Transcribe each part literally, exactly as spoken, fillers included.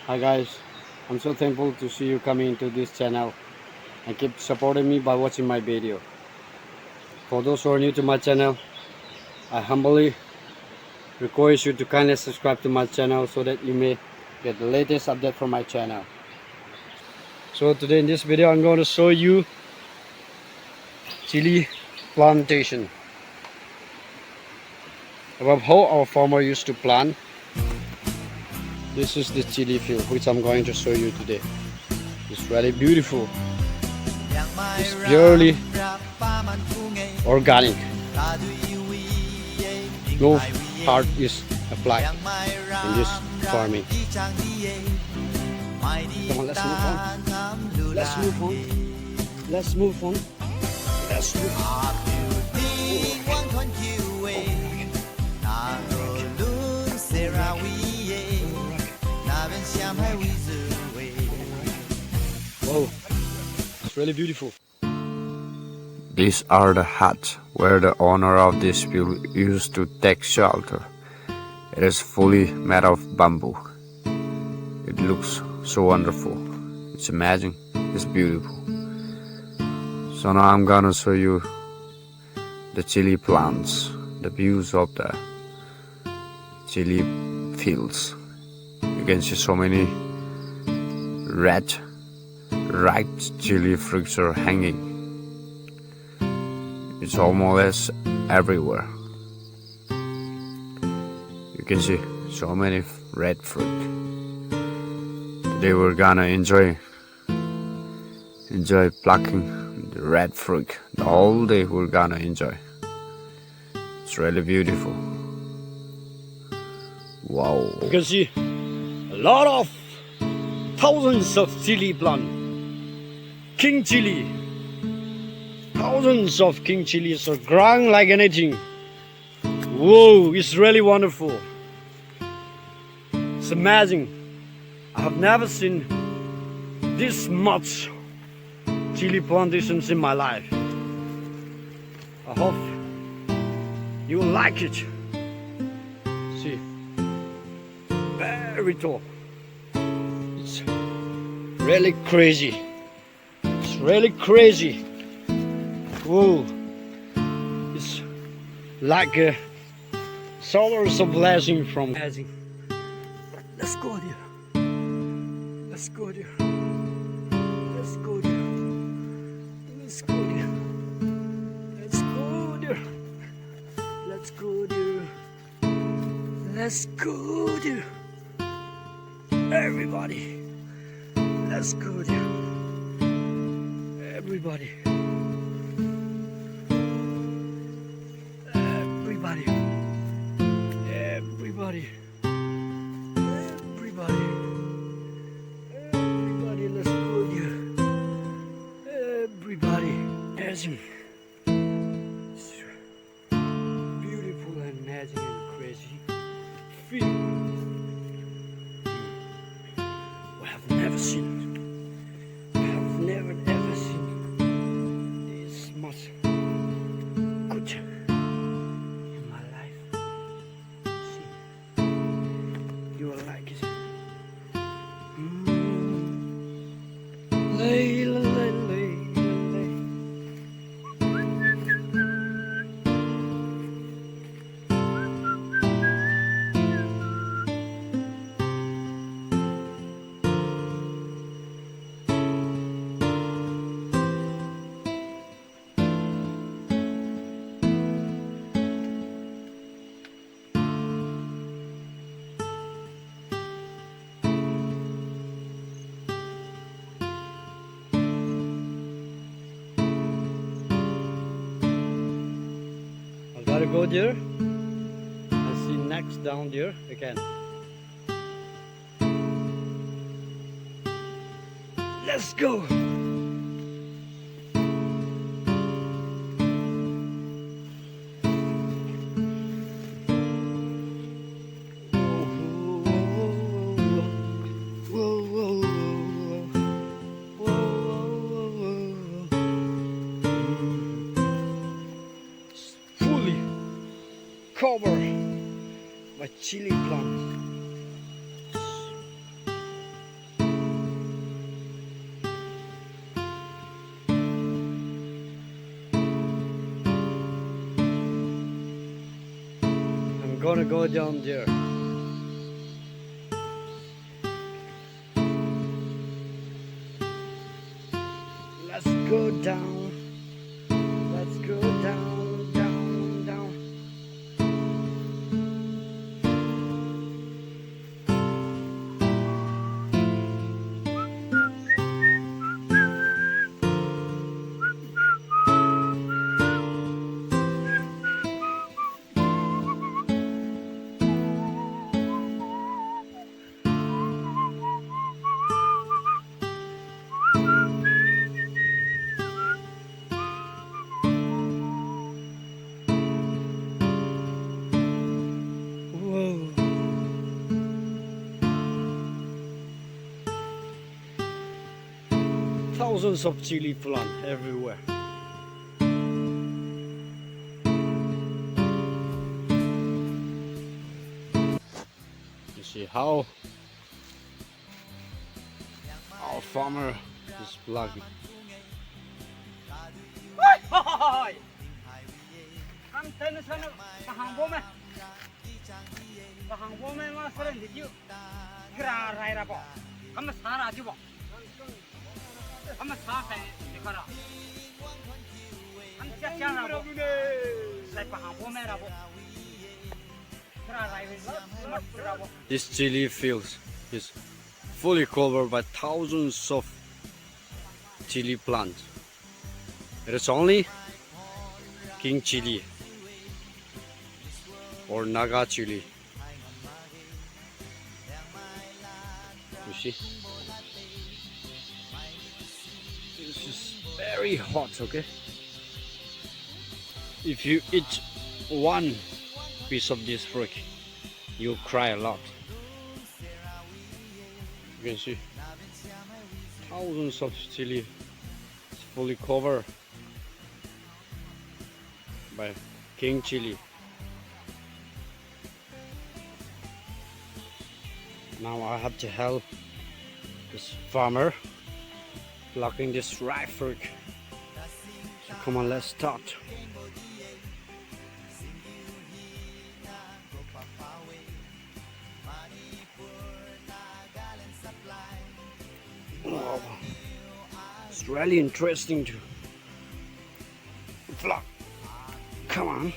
Hi guys, I'm so thankful to see you coming into this channel and keep supporting me by watching my video. For those who are new to my channel, I humbly request you to kindly subscribe to my channel so that you may get the latest update from my channel. So today in this video, I'm going to show you chili plantation. About how our farmer used to plant. This is the chili field which I'm going to show you today. It's really beautiful. It's purely organic. No hard is applied in this farming. Come on, let's move on. Let's move on. Let's move on. Let's move on. Wow, it's really beautiful. These are the huts where the owner of this field used to take shelter. It is fully made of bamboo. It looks so wonderful. It's amazing. It's beautiful. So now I'm gonna show you the chili plants, the views of the chili fields. You can see so many red, ripe chili fruits are hanging. It's almost everywhere. You can see so many red fruit. Today we're gonna enjoy, enjoy plucking the red fruit. The whole day we're gonna enjoy. It's really beautiful. Wow. You can see a lot of thousands of chili plant. King chili. Thousands of king chilies are growing like anything. Whoa, it's really wonderful. It's amazing. I have never seen this much chili plantations in my life. I hope you like it. See, very tall. It's really crazy. It's really crazy. Whoa. It's like a showers of blessing from heaven. Let's go there. Let's go there. Let's go there. Let's go there. Let's go there. Let's go there. Let's go there. Everybody. Let's go there. Everybody. Everybody. Everybody. Everybody. Everybody, let's go there. Everybody. Amazing. Beautiful and amazing and crazy field. We have never seen. I have never ever seen this much good in my life. See, you will like it. Mm. Lay, lay, lay, lay, lay, lay. I gotta go there and see next down there again. Let's go. Fully covered by chili plants. Gonna go down there. Let's go down. Let's go down, down, down. Whoa. Thousands of chili plant everywhere. You see how our farmer is plucking. Oi, hoi, hoi. Kam tenu sanu, kahang bome. Kahang bome ma seren di kiu. Kira rai rabo. Kam sara kiu bo. Kam sa sai di kara. Kam sia sia rabo. Sai kahang bome rabo. This chili field is fully covered by thousands of chili plants. It is only king chili or Naga chili. You see? This is very hot, okay? If you eat one piece of this fruit, you cry a lot. You can see thousands of chili is fully covered by king chili. Now I have to help this farmer plucking this ripe fruit. So come on, let's start. Wow. It's really interesting to vlog. Come on.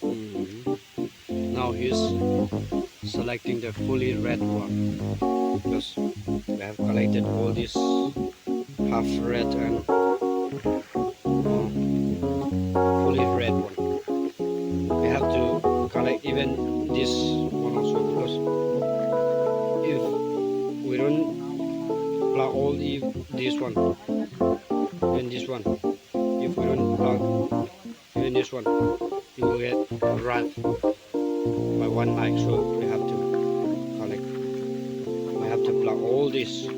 Mm. Now he's selecting the fully red one, because we have collected all this half red and, uh, fully red one. We have to collect even this one also, because if we don't pluck all, if this one and this one, if we don't pluck even this one, you will get ripe by one night, so we have to collect. We have to pluck all this.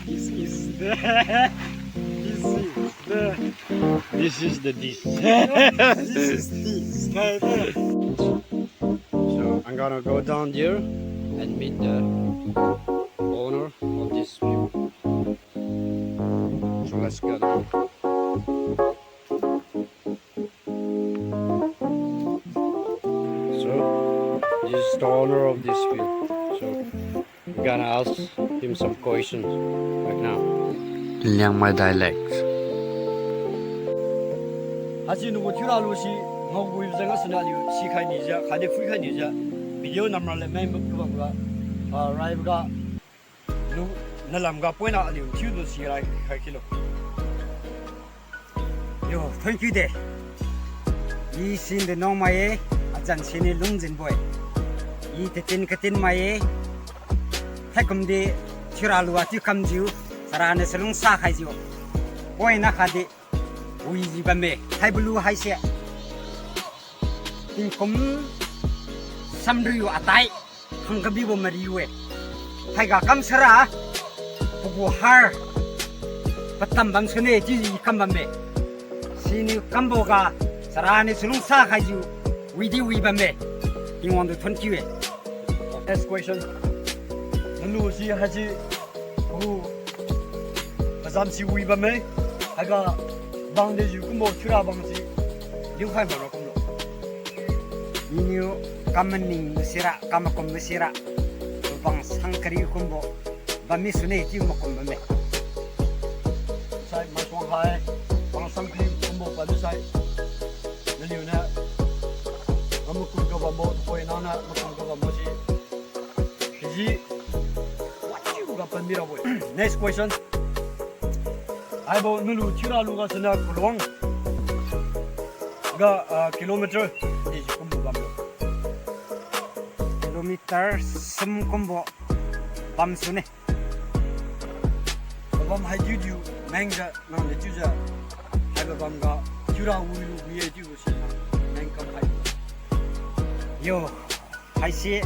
This is the, this is the, this is the this. This is this. So I'm gonna go down there and meet the owner of this field. So let's go down. This is the owner of this field. So we're gonna ask him some questions right now in Liangmai dialect. Haisi nagu thiura lu si ngao wi jeng asuna aliu sikhai nijiu, khatdi phuikhai nijiu. Video number le mai muk kabam ga, ah, rai ga. Lu nalam ga poina aliu thiudu si rai khai khilo. Yo, thank you de. I sin de nong mai e, azan sini lungjen boi. I tetin katin mai e. Thaikum di thiura lu atu kamjiu, sarani salung sa khaijiu. Poina khatdi wijiu bamme, thaibo lu haise. Tingkum samriu atai, hangkabibo mariu e. Haiga kamsara, pagu har, patam bam sune chiujiu kam bamme. Siniu kambo ga, sarani salung sa khaijiu, widi wi bamme. Tingwang tu thank you e. Next question. Nalu si haisi, gu, pazam si wi bamme. Haiga bang dejiu kumbo thiura bang si liukhai mara kumlo. Iniu kam maning sira, kam makum sira, bang sang kariu kumbo bammi sune chiu makum bamme. Sai masuang hai, bang sang kariu kumbo bammi sai. Naliuniu, makum kabambo, poi nana makum kabambo si. Kiji, watiu ga pan mirabo. Next question. Haibo nalu thiura lu ga sina Kaluang ga, ah, kilometer dejiu kumbo bamlo. Kilometer sum kumbo bam sune. Pabam hai diudiu mengjiu nang de chiujiu. Haibo bam ga thiura wilu wi-e chiubo si nang meng kam hai. Yo, haise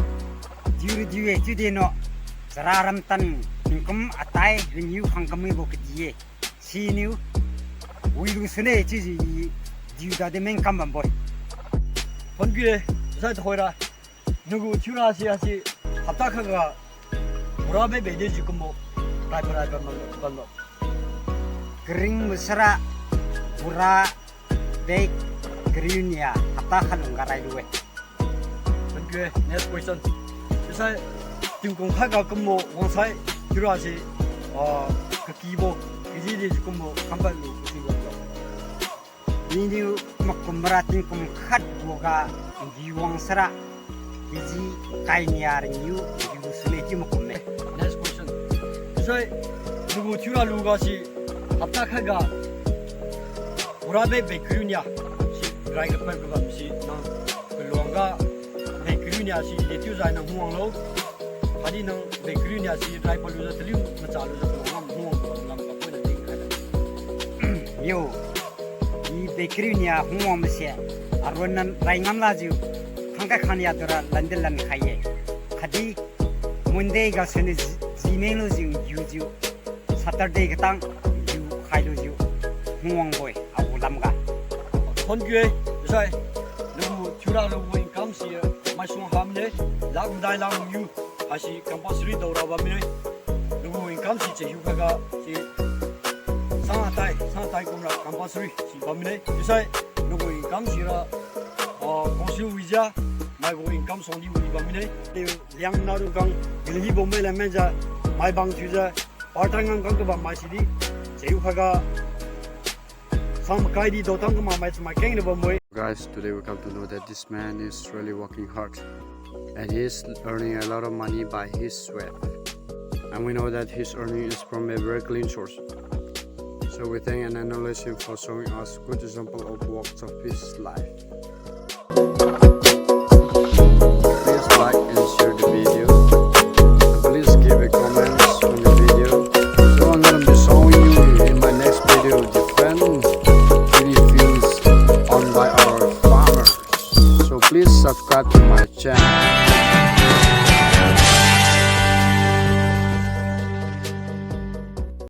diu ridiu-e chiudi no. Chara ramtan tingkum atai riniu khang kamibo kadi-e. Siniu wilu sune chiujiu diu dadi meng kam bambo-e. Phone pi-e, sai thoira. Nagu thiura si asi hapta khatga bora bebe dejiu kumbo rai parai bamlo, bamlo. Karingbo sara bora be kariu nia hapta khat lungga railu-e. Thank you, eh. Next question. Isai tingkum khatga kumbo wangsai thiura si, ah, kakibo kiji dejiu kumbo khampat lu kakibo. Iniu makum mara tingkum khatboga ngi wangsara kiji kai nia riniu ngi sune chiu makum-e. Next question. Isai nagu thiura lu ga si hapta khatga bora be be kariu nia si rai kapat kabam si nang Kaluang ga be kariu nia si dechiu jai nang hungwanglo. Khatdi nang be kariu nia si rai palujiu taliu machalujiu Kaluang ga hungwang kabam lam ga poina ding khai. Yo. I be kariu nia hungwang mase, aruan nan rai ngam lajiu, khangkai khangnia tura landi lan khai-e. Khatdi Monday ga suni ji, ji menglujiu, jiujiu, Saturday katang, jiu khailujiu, hungwangbo-e, agu lamga. Khon kiu-e, isai, nagu thiura lubo income si, maisuang hamne, lakh madai lakh mangiu, haisi compulsory daora bamme. Nagu income si chahiu khatga si sang atai, sang atai kumra compulsory si bammine. Chiusai nagu income sira, ah, council wijiu, maigu income suangdi wi bammine. Liang nadu kang, gilhi bombe lamjiu, mai bang thiujiu, part time ngang kang kabam mai sidi, chahiu khatga sang makai di daotang kamakmai chamai keng na bambo-e. Guys, today we come to know that this man is really working hard and he is earning a lot of money by his sweat. And we know that his earning is from a very clean source. So we thank and acknowledge him for showing us good example of walks of his life. Please like and share the video. And please give a comment on the video. So I'm gonna be showing you in my next video different kidney fields owned by our farmer. So please subscribe to my channel.